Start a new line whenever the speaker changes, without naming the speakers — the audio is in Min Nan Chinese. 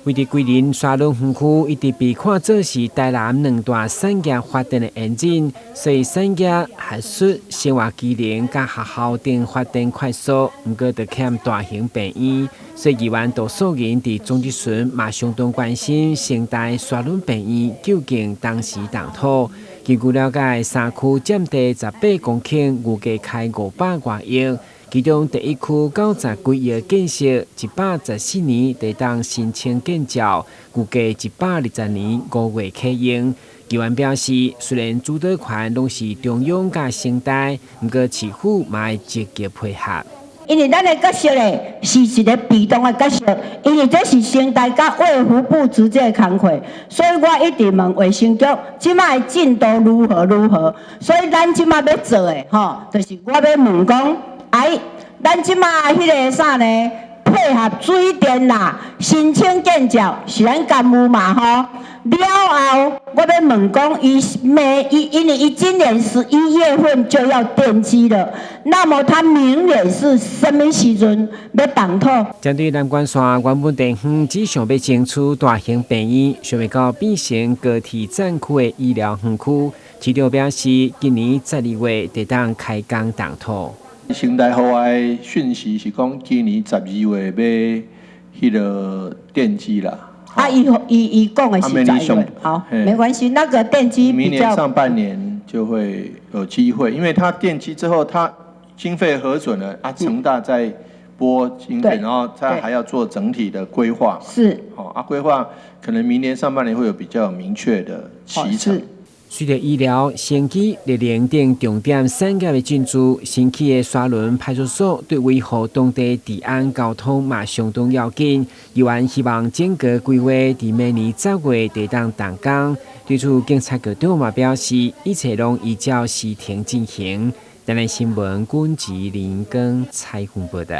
位佇桂林沙崙園區一直被看做是台南兩大產業發展的引擎，所以產業、學術、生活機能佮學校等發展快速，毋過就欠大型病院。所以議員杜素銀佇總質詢嘛相當關心成大沙崙病院究竟當時動土。根據了解，三區佔地18公頃，預計開500外億。其中第一區90幾億建設，114年就當申請建照，預計120年5月啟用。議員表示，雖然主導權攏是中央佮成大，毋過市府嘛會積極配合。
因為咱的角色咧是一個被動的角色，因為這是成大佮衛福部直接的工課，所以我一直問衛生局，這擺的進度如何如何。所以咱這擺欲做的吼，就是我欲問講，哎，咱這擺彼个啥呢？配合水電啦，申請建照是咱幹部嘛吼。了後，我欲問講，伊每伊因為伊今年11月份就要奠基了，那麼他明年是啥物時陣欲動土？
針對南關線原本地方只想欲爭取大型病院，想袂到變成高鐵戰區的醫療園區。市長表示，今年12月就當開工動土。
成大予我的訊息是講，今年12月欲彼个奠基啦。
啊，伊講的是12月，好，沒關係，那個奠基
明年上半年就會有機會，因為他奠基之後，他經費核准了，啊，成大再撥經費，然後他還要做整體的規劃。好啊，規劃可能明年上半年會有比較明確的期程。
隨著醫療、生技、綠能等重點產業的進駐，新起的沙崙派出所對維護當地治安交通嘛相當要緊。議員希望整個規劃佇明年10月就當動工。對此，警察局長嘛表示，一切攏依照時程進行。台南新聞，軍吉林根採訪報道。